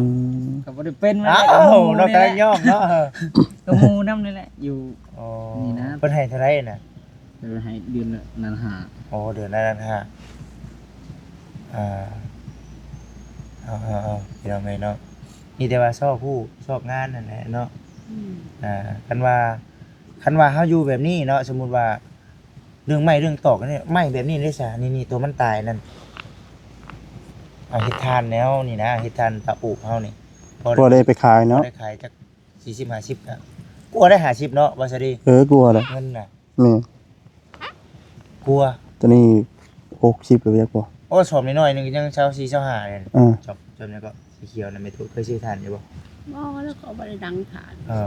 ມ ກໍບໍ່ໄດ້ເປັນ. ອ້າວ ເນາະ ກຳລັງຍອມເນາະ ກໍໝູ່ນຳນີ້ແຫຼະ ຢູ່ ອໍ ນີ້ນະ. ເພິ່ນໃຫ້ເທົ່າໃດນະ? ເພິ່ນໃຫ້ເດືອນລະລ້ານຫ້າ. ອໍ ເດືອນລະລ້ານຫ້າ. ອ່າ ເອົາໆໆ ພີ່ນ້ອງເອີຍເນາະ ມີແຕ່ວ່າຊອກຮູ້ຊອກງານນັ້ນແຫຼະເນາະ. ອືມ ອ່າ ຄັນວ່າ ຄັນວ່າເຮົາຢູ່ແບບນີ້ເນາະ ສົມມຸດວ່າເລື່ອງໄມ້ເລື່ອງຕອກນີ້ ໄມ້ແບບນີ້ເດ້ຊະ ນີ້ໆ ຕົວມັນຕາຍນັ້ນ ເອົາເຮັດຖ່ານແນວນີ້ນະ ເຮັດຖ່ານເຕົາອົບເຮົານີ້ ພໍ ພໍໄດ້ໄປຂາຍເນາະ ພໍໄດ້ຂາຍຈັກສີ່ສິບຫ້າສິບ ກໍກວ່າໄດ້ຫ້າສິບເນາະ ວ່າຊະເດ. ເອີ ກວ່າແຫຼະ ເງິນນະ. ແມ່ນ ກວ່າ ຕອນນີ້ຫົກສິບແລ້ວ ບໍ່ຈັກບໍ່? ໂອ້ ສອບນ້ອຍໆໜຶ່ງຍັງຊາວສີ່ ຊາວຫ້າເດ້. ເອີ ສອບ ສອບຫຍັງກໍ ສີຂຽວນະ ແມ່ຕູ້ເຄີຍຊື້ຖ່ານຢູ່ບໍ່? ບໍ່ ແລ້ວເຂົາບໍ່ໄດ້ດັງຖ່ານ. ເອີ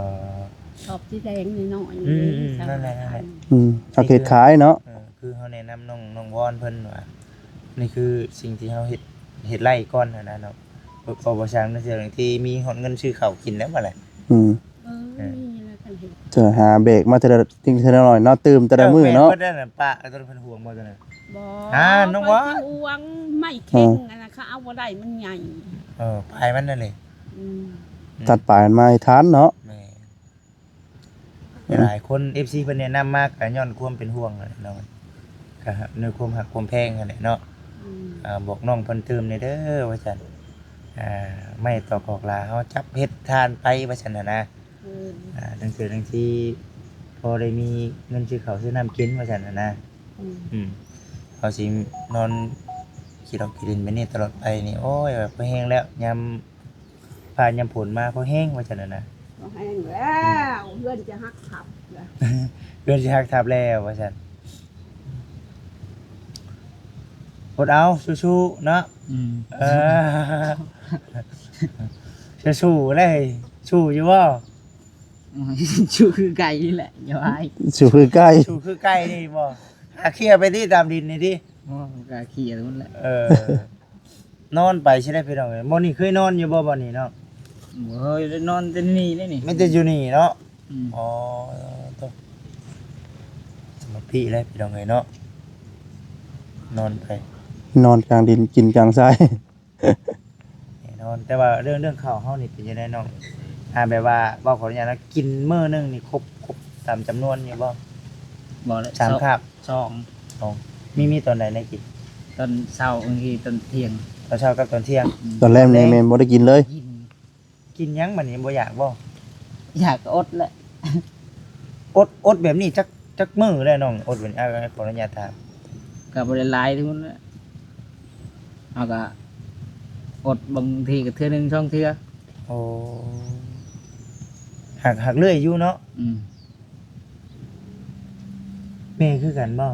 ສອບສີແດງນ້ອຍໆ ອືມ ນັ້ນແຫຼະ ນັ້ນແຫຼະ. ອືມ ເອົາເຮັດຂາຍເນາະ. ເອີ ຄືເຮົາແນະນຳນ້ອງ ນ້ອງວອນເພິ່ນວ່າ ນີ້ຄືສິ່ງທີ່ເຮົາເຮັດ ເຮັດໄລ່ກ່ອນຫັ້ນນະເນາະ. ເພາະ ເພາະວ່າຊ່າງນັ້ນ ເທື່ອທີ່ມີຮອດເງິນຊື້ເຂົ້າກິນແລ້ວ ວ່າແຫຼະ. ອືມ ເອີ ເອີ ມີແລ້ວຄັນເຮັດ ຈະຫາແບກມາເທື່ອລະ ເທື່ອລະໜ້ອຍເນາະ ຕື່ມແຕ່ລະມື້ເນາະ. ເອີ ແມ່ນເບິດແລ້ວນັ້ນ ປ້າ ຕອນເພິ່ນຫ່ວງບໍ່ຕອນນັ້ນ? ບໍ່ ຫານ້ອງວ່າ ຂ້ອຍຊິຫ່ວງໄມ້ເຄັ່ງ ເອີ ອັນນັ້ນ ເຂົາເອົາບໍ່ໄດ້ ມັນໃຫຍ່. ເອີ ປາຍມັນນັ້ນເດ. ອືມ ຕັດປາຍມັນມາໃຫ້ທັນເນາະ. ແມ່ນ ຫຼາຍຄົນ ເອັຟຊີ ເພິ່ນແນະນຳມາ ກໍຍ້ອນຄວາມເປັນຫ່ວງຫັ້ນແຫຼະເນາະ ກໍໃນຄວາມຮັກຄວາມແພງຫັ້ນແຫຼະເນາະ. ອືມ ອ່າ ບອກນ້ອງເພິ່ນຕື່ມແດ່ເດີ ວ່າຊັ້ນ. ອ່າ ໄມ້ຕອກກອກຫຼາ ເຮົາຈັບເຮັດຖ່ານໄປ ວ່າຊັ້ນນະນະ. ເອີ ອ່າ ຈັ່ງເທື່ອຈັ່ງທີ ພໍໄດ້ມີເງິນຊື້ເຂົ້າຊື້ນ້ຳກິນ ວ່າຊັ້ນນະນະ. ອືມ ອືມ ເຮົາຊິນອນຂີ້ຫຼອກຂີ້ຫຼິ້ນແບບນີ້ຕະຫຼອດໄປນີ້ ໂອ້ຍ ພໍແຮງແລ້ວ ຍາມ ຟ້າຍາມຝົນມາພໍແຮງ ວ່າຊັ້ນນະນະ. ພໍແຮງແລ້ວ ອືມ ເຮືອນຈະຫັກທັບລະ ເຮືອນຈະຫັກທັບແລ້ວ ວ່າຊັ້ນ. ອົດເອົາ ສູ້ໆ ເນາະ. ອືມ ເອີ ສູ້ໆ ເລີຍ ສູ້ຢູ່ບໍ່? ສູ້ຄືໄກ່ນີ້ແຫຼະ ຢ່າວ່າ ສູ້ຄືໄກ່ ສູ້ຄືໄກ່ນີ້ບໍ່? ຫາເຂ່ຍໄປຕິ ຕາມດິນນີ້ຕິ. ບໍ່ ກະເຂ່ຍພຸ້ນແຫຼະ. ເອີ ນອນໄປຊິໄດ້ພີ່ນ້ອງເອີຍ. ບ່ອນນີ້ເຄີຍນອນຢູ່ບໍ່ ບ່ອນນີ້ເນາະ? ບໍ່ເຄີຍ ໄດ້ນອນແຕ່ນີ້ເດ້ນີ້ ມີແຕ່ຢູ່ນີ້ເນາະ. ອືມ ອໍ ໂຕ ສະມາທິເລີຍພີ່ນ້ອງເອີຍເນາະ ນອນໄປ ນອນກາງດິນກິນກາງຊາຍ. ແນ່ນອນ ແຕ່ວ່າເລື່ອງ ເລື່ອງເຂົ້າເຮົານີ້ເປັນຈັ່ງໃດນ້ອງ? ອ່າ ແບບວ່າ ເວົ້າຂໍອະນຸຍາດເນາະ ກິນມື້ໜຶ່ງນີ້ຄົບ ຄົບຕາມຈຳນວນຢູ່ບໍ່? ບໍ່ແຫຼະ ສາມຄາບ ສອງ ສອງ ມີ ມີຕອນໃດແດ່ກິນ? ຕອນເຊົ້າ ບາງທີຕອນທ່ຽງ ຕອນເຊົ້າກັບຕອນທ່ຽງ. ອືມ ຕອນແລງນີ້ແມ່ນບໍ່ໄດ້ກິນເລີຍ. ກິນ ກິນຫຍັງບັດນີ້ ບໍ່ຢາກບໍ່? ຢາກກໍອົດແຫຼະ. ອົດ ອົດແບບນີ້ຈັກ ຈັກມື້ແລ້ວນ້ອງ ອົດແບບນີ້? ອາ ຂໍອະນຸຍາດຖາມ. ກໍບໍ່ໄດ້ຫຼາຍເທົ່ານັ້ນແຫຼະ ເຮົາກໍອົດ ບາງທີກໍເທື່ອໜຶ່ງສອງເທື່ອ. ໂອ້ ຫາກ ຫາກເລື່ອຍຢູ່ເນາະ. ອືມ ແມ່ຄືກັນບໍ່?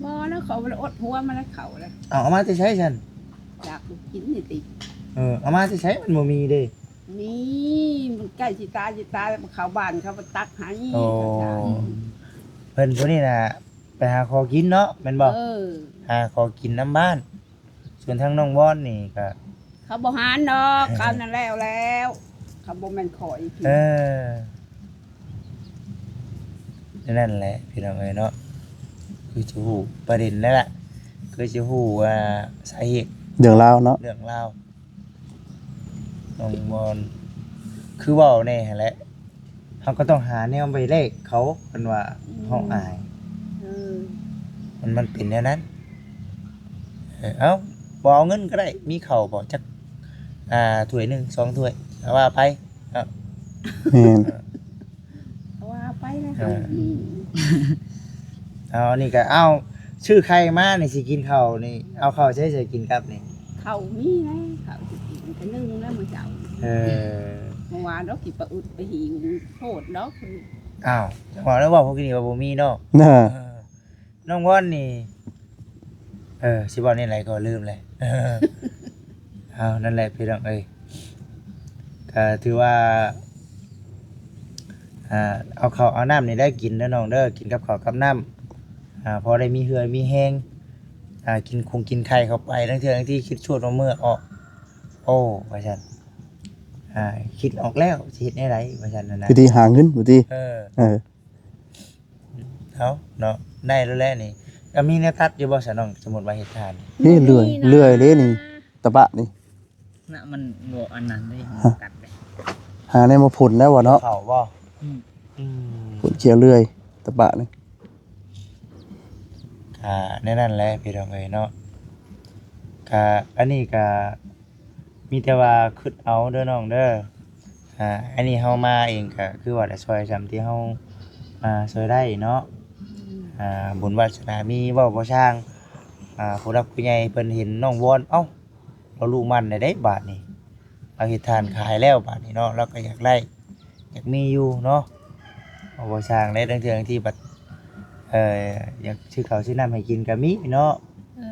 ບໍ່ແລ້ວ ເຂົາບໍ່ໄດ້ອົດຫົວມາແລ້ວ ເຂົ້າແລ້ວ. ເອົາ ເອົາມາແຕ່ໃສຊັ້ນ? ຢາກກິນນີ້ຕິ. ເອີ ເອົາມາແຕ່ໃສ? ມັນບໍ່ມີເດ້. ນີ້ ມັນໃກ້ຊິຕາຍ ຊິຕາຍແລ້ວ ເຂົ້າບ້ານເຂົາມາຕັກໃຫ້. ໂອ້ ເຂົາຈະ ເພິ່ນຜູ້ນີ້ນະ ໄປຫາຂໍກິນເນາະ ແມ່ນບໍ່? ເອີ ຫາຂໍກິນນຳບ້ານ. ສ່ວນທາງນ້ອງວອນນີ້ກະ ເຂົາບໍ່ຫານດອກ ເຂົານັ້ນແລ້ວແລ້ວ ເຂົາບໍ່ແມ່ນຂ້ອຍ. ເອີ ນັ້ນແຫຼະພີ່ນ້ອງເອີຍເນາະ ຄືຊິຮູ້ປະເດັນນັ້ນລະ ຄືຊິຮູ້ ອ່າ ສາເຫດ ເລື່ອງລາວເນາະ ເລື່ອງລາວ. ນ້ອງບອນ ຄືເວົ້າແນ່ຫັ້ນແຫຼະ ເຮົາກໍຕ້ອງຫາແນວໄປແລກເຂົາ ຄັນວ່າ ອືມ ເຮົາອາຍ. ເອີ ມັນ ມັນເປັນແນວນັ້ນ. ເອີ ເອົ້າ ບໍ່ເອົາເງິນກໍໄດ້ ມີເຂົ້າບໍ່ ຈັກ ອ່າ ຖ້ວຍໜຶ່ງສອງຖ້ວຍ ເອົາວ່າໄປເນາະ. ແມ່ນ ເອີ ວ່າໄປນະ. ເອີ ເຮົາ ເອົາ ອັນນີ້ກໍ ເອົາ ຊື້ໄຂ່ມານີ້ ຊິກິນເຂົ້ານີ້ ເອົາເຂົ້າໃສ ໃສກິນກັບນີ້? ເຂົ້າມີແລ້ວ ເຂົ້າຊິກິນ ກໍໜຶ່ງແລ້ວມື້ເຊົ້າ. ເອີ ເມື່ອວານດອກ ຊິໄປອຶດໄປຫິວໂພດດອກ. ອ້າວ ຈັງຫວະແລ້ວ ເວົ້າພວກນີ້ວ່າບໍ່ມີເນາະ. ເອີ ນ້ອງວອນນີ້ ເອີ ຊິເວົ້າແນວໃດກໍລືມແລ້ວ. ເອົາ ນັ້ນແຫຼະພີ່ນ້ອງເອີຍ ກໍຖືວ່າ ອ່າ ເອົາເຂົ້າເອົານ້ຳນີ້ໄດ້ກິນເດີນ້ອງເດີ ກິນກັບເຂົ້າກັບນ້ຳ ອ່າ ພໍໄດ້ມີເຫື່ອມີແຮງ ອ່າ ກິນຄົງກິນໄຂ່ເຂົ້າໄປ ລາງເທື່ອບາງທີຄິດຊວດວ່າເມື່ອອອກ ໂອ້ ວ່າຊັ້ນ ອ່າ ຄິດອອກແລ້ວ ຊິເຮັດແນວໃດ ວ່າຊັ້ນນະ ວິທີຫາເງິນ ວິທີ ເອີ ເອີ ເອົາເນາະ ໄດ້ແລ້ວແຫຼະນີ້. ກໍມີແນວຕັດຢູ່ບໍ່ຊະນ້ອງ ສົມມຸດວ່າເຮັດຖ່ານ? ນີ້ເລື່ອຍ ເລື່ອຍເດ້ນີ້ ຕະປະນີ້ນະ ມັນບໍ່ອັນນັ້ນເດ້ ຕັດເດ້. ຫາແນວມາພົ່ນແລ້ວວະເນາະ ເຂົ້າບໍ່? ອືມ ອືມ ພົ່ນເຂົ້າເລື່ອຍ ຕະປະນີ້. ອ່າ ແນວນັ້ນແຫຼະພີ່ນ້ອງເອີຍເນາະ ກະ ອັນນີ້ກະ ມີແຕ່ວ່າຄິດເອົາເດີນ້ອງເດີ. ອ່າ ອັນນີ້ເຮົາມາເອງກະຄືວ່າໄດ້ຊ່ອຍສ່ຳທີ່ເຮົາ ອ່າ ຊ່ອຍໄດ້ເນາະ. ອືມ ອ່າ ບຸນວາສະໜາມີເວົ້າບໍ່ຊ່າງ ອ່າ ຜູ້ຫຼັກຜູ້ໃຫຍ່ເພິ່ນເຫັນນ້ອງວອນ ເອົ້າ ລາວລູກໝັ່ນແລ້ວເດ້ບາດນີ້ ລາວເຮັດຖ່ານຂາຍແລ້ວບາດນີ້ເນາະ ລາວກໍຢາກໄດ້ ຢາກມີຢູ່ເນາະ ເວົ້າບໍ່ຊ່າງເດ້. ລາງເທື່ອບາງທີບັດ ເອີ ຢາກຊື້ເຂົ້າຊື້ນ້ຳໃຫ້ກິນກໍມີເນາະ. ເອີ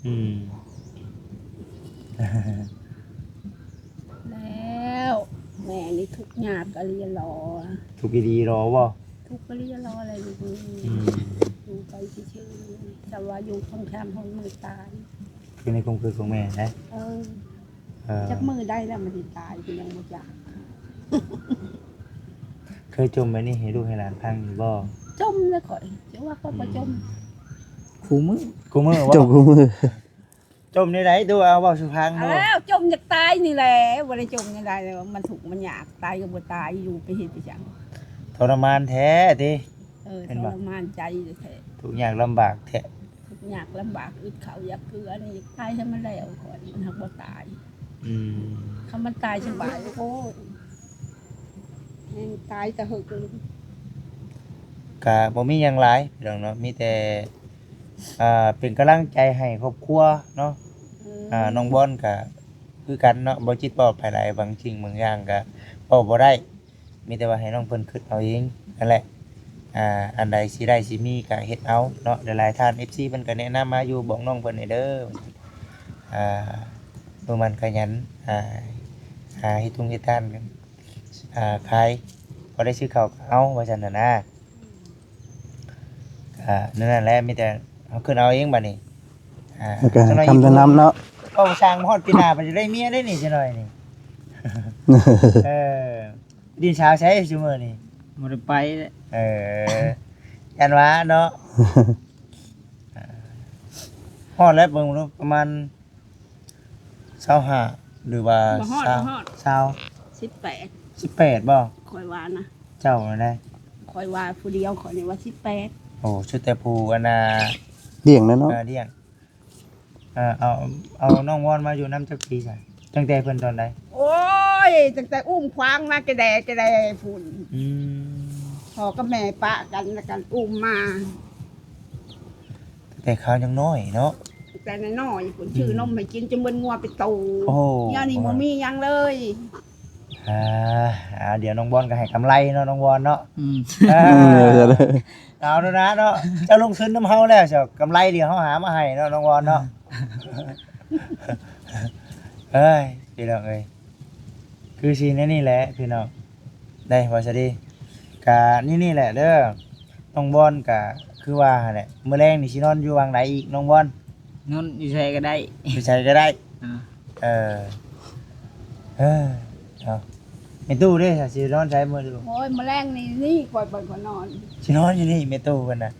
ອືມ ແລ້ວແມ່ນີ້ທຸກຍາກກະລີລໍ ທຸກອີ່ຫຼີລໍບໍ່? ທຸກກະລີລໍແຫຼະລູກເອີຍ. ອືມ ຢູ່ໄປຊື່ໆ ແຕ່ວ່າຢູ່ຄົນແຄມຫ້ອງມືຕາຍ ຢູ່ໃນຄວາມຄິດຂອງແມ່ນະ. ເອີ ເອີ ຈັກມື້ໃດແລ້ວມັນຊິຕາຍກໍຍັງບໍ່ຈັກ. ເຄີຍຈົ່ມແບບນີ້ໃຫ້ລູກໃຫ້ຫຼານຟັງຢູ່ບໍ່? ຈົ່ມແລ້ວຂ້ອຍ ຈະວ່າຂ້ອຍບໍ່ຈົ່ມ. ອືມ ຄູ່ມື້ ຄູ່ມື້ບໍ່? ຈົ່ມຄູ່ມື້. ຈົ່ມແນວໃດ? ດູເອົາ ເວົ້າສູ່ຟັງດູ. ອ້າວ ຈົ່ມຢາກຕາຍນີ້ແຫຼະ ບໍ່ໄດ້ຈົ່ມແນວໃດເລີຍ ມັນທຸກມັນຍາກ ຕາຍກໍບໍ່ຕາຍ ຢູ່ໄປເຮັດໄປຫຍັງ ທໍລະມານແທ້ຕິ. ເອີ ທໍລະມານໃຈແທ້ ທຸກຍາກລຳບາກແທ້ ທຸກຍາກລຳບາກ ອຶດເຂົ້າຢາກເກືອນີ້ ຕາຍໃຫ້ມັນແລ້ວກ່ອນ ມັນຫາກບໍ່ຕາຍ. ອືມ ຄັນມັນຕາຍສະບາຍໂພດ ແມ່ນຕາຍຕະເຫິກ. ກະບໍ່ມີຫຍັງຫຼາຍພີ່ນ້ອງເນາະ ມີແຕ່ ອ່າ ເປັນກຳລັງໃຈໃຫ້ຄອບຄົວເນາະ. ເອີ ອ່າ ນ້ອງບອນກະຄືກັນເນາະ ບໍ່ຈິດບໍ່ໄປຫຼາຍ ບາງສິ່ງບາງຢ່າງກະເວົ້າບໍ່ໄດ້ ມີແຕ່ວ່າໃຫ້ນ້ອງເພິ່ນຄິດເອົາເອງນັ້ນແຫຼະ. ອ່າ ອັນໃດຊິໄດ້ຊິມີກະເຮັດເອົາເນາະ. ຫຼາຍໆທ່ານ ເອັຟຊີ ເພິ່ນກະແນະນຳມາຢູ່ ບອກນ້ອງເພິ່ນແດ່ເດີ ອ່າ ມື້ມັນຂະຫຍັນ ອ່າ ຫາເຮັດທຸງເຮັດທານ ອ່າ ຂາຍ ພໍໄດ້ຊື້ເຂົ້າກໍເອົາ ວ່າຊັ້ນນະນາ. ອ່າ ນັ້ນແຫຼະ ມີແຕ່ເຮົາຂຶ້ນເອົາເອງບາດນີ້. ອ່າ ແລ້ວກໍໃຫ້ຄຳແນະນຳເນາະ ເວົ້າຊ່າງ ມາຮອດປີໜ້າໄປຈະໄດ້ເມຍໄດ້ນີ້ ຈັກໜ້ອຍນີ້. ເອີ ດິນສາວໃສຊຸມື້ນີ້? ບໍ່ໄດ້ໄປແຫຼະ. ເອີ ຢ້ານວ່າເນາະ. ຮອດແລ້ວ ເບິ່ງດູ ປະມານ ຊາວຫ້າ ຫຼືວ່າ ບໍ່ຮອດ ຊາວ ບໍ່ຮອດ ຊາວ ສິບແປດ ສິບແປດບໍ່? ຂ້ອຍວ່ານະ ເຈົ້ານັ້ນໃດ? ຂ້ອຍວ່າຜູ້ດຽວ ຂ້ອຍນີ້ວ່າສິບແປດ. ໂອ້ ສຸດແຕ່ຜູ້ອັນນ່າ ລ້ຽງແລ້ວເນາະ. ເອີ ລ້ຽງ ເອີ ເອົາ ເອົານ້ອງວອນມາຢູ່ນຳຈັກປີຊະ? ຕັ້ງແຕ່ເພິ່ນຕອນໃດ? ໂອ້ຍ ຕັ້ງແຕ່ອຸ້ມຂວາງມາແກ່ແດ່ແກ່ແດ່ພຸ້ນ. ອືມ ພໍ່ກັບແມ່ປະກັນ ແລ້ວກັນອຸ້ມມາ ຕັ້ງແຕ່ຄາວຍັງນ້ອຍເນາະ. ແຕ່ນ້ອຍໆພຸ້ນ ອືມ ຊື້ນົມໃຫ້ກິນຈົນເບິດງົວເປັນໂຕ. ໂອ້ ດຽວນີ້ບໍ່ມີຫຍັງເລີຍ. ອ່າ ອ່າ ດຽວນ້ອງບອນກໍໃຫ້ກຳໄລເນາະ ນ້ອງບອນເນາະ. ອືມ ອ່າ ເອົາແລ້ວນະເນາະ ເຈົ້າລົງທຶນນຳເຮົາແລ້ວ ເຈົ້າກຳໄລດຽວເຮົາຫາມາໃຫ້ເນາະ ນ້ອງບອນເນາະ. ເອີຍ ພີ່ນ້ອງເອີຍ ຄືຊິແນວນີ້ແຫຼະພີ່ນ້ອງ ໄດ້ບໍ່ຊະດີ? ກະນີ້ໆແຫຼະເດີ ນ້ອງບອນກະຄືວ່າຫັ້ນແຫຼະ ມື້ແລງນີ້ຊິນອນຢູ່ຫວ່າງໃດອີກ ນ້ອງບອນ? ນອນຢູ່ໃສກໍໄດ້ ຢູ່ໃສກໍໄດ້. ອ່າ ເອີ ເອີ ເອົາ ແມ່ຕູ້ເດ້ ຊິນອນໃສມື້ນີ້? ໂອ້ຍ ມື້ແລງນີ້ ນີ້ຂ້ອຍເບິ່ງຂ້ອຍນອນ ຊິນອນຢູ່ນີ້ ແມ່ຕູ້ເພິ່ນນະ.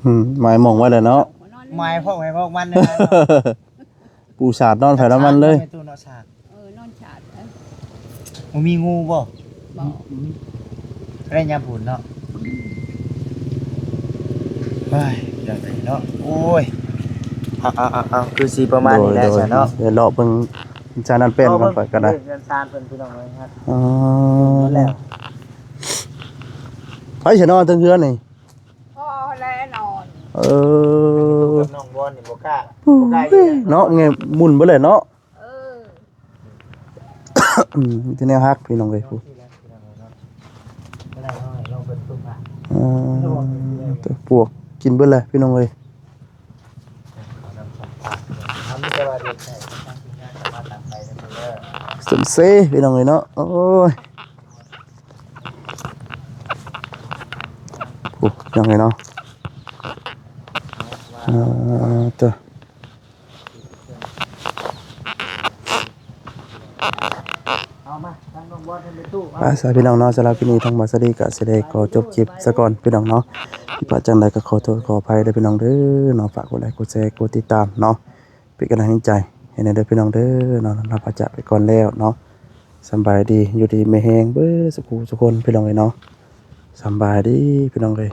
ອືມ ໝາຍໝ່ອງໄວ້ແລ້ວເນາະ ຂ້ອຍນອນນີ້ ໝາຍພວກໃຜພວກມັນເດ້. ປູສາດນອນໃຜນອນມັນເລີຍ ແມ່ຕູ້ເນາະ ສາດ. ເອີ ນອນສາດ. ເອີ ບໍ່ມີງູບໍ່? ບໍ່ ອືມ ໄດ້ຍາມຝົນເນາະ. ເຮີ້ຍ ຈັ່ງໃດເນາະ ໂອ້ຍ ເອົາໆໆ ຄືຊິປະມານນີ້ແຫຼະ ໂດຍ ຊະເນາະ. ໂດຍ ດຽວເລາະເບິ່ງຈານນັ້ນແປ້ນກ່ອນ ຂ້ອຍກໍໄດ້ ເຮືອນຊານເພິ່ນ ພີ່ນ້ອງເອີຍ. ອໍ ແລ້ວ ໃຜຊິນອນເທິງເຮືອນນີ້? ພໍ່ແລນອນ. ເອີ ກັບນ້ອງບອນນີ້ບໍ່ກ້າ ບໍ່ກ້າຢູ່ເນາະ ເງຍໝຸ່ນເບິດເລີຍເນາະ. ເອີ ອືມ ມີແຕ່ແນວຮັກ ພີ່ນ້ອງເອີຍ ຜູ້ ເອີ ແຕ່ປວກກິນເບິດແຫຼະ ພີ່ນ້ອງເອີຍ. ເຕັມເຊ ພີ່ນ້ອງເອີຍເນາະ ໂອ້ຍ ໂອ້ ພີ່ນ້ອງເອີຍເນາະ ອ່າ ເຕີ ເອົາມາ ທາງນ້ອງບອນເພິ່ນໄປຕູ້ ໄປຊະພີ່ນ້ອງເນາະ. ສຳລັບຄລິບນີ້ທາງບ່າວສາລີກໍຊິໄດ້ຂໍຈົບຄລິບຊະກ່ອນພີ່ນ້ອງເນາະ. ຜິດພາດຈັ່ງໃດກໍຂໍໂທດຂໍອະໄພເດີພີ່ນ້ອງເດີເນາະ. ຝາກກົດໄລກົດແຊກົດຕິດຕາມເນາະ ເປັນກຳລັງໃຈໃຫ້ແດ່ເດີພີ່ນ້ອງເດີເນາະ. ລາພະຈາກໄປກ່ອນແລ້ວເນາະ. ສຳບາຍດີ ຢູ່ດີມີແຮງເບິດສູ່ຜູ້ສູ່ຄົນພີ່ນ້ອງເອີຍເນາະ. ສຳບາຍດີພີ່ນ້ອງເອີຍ.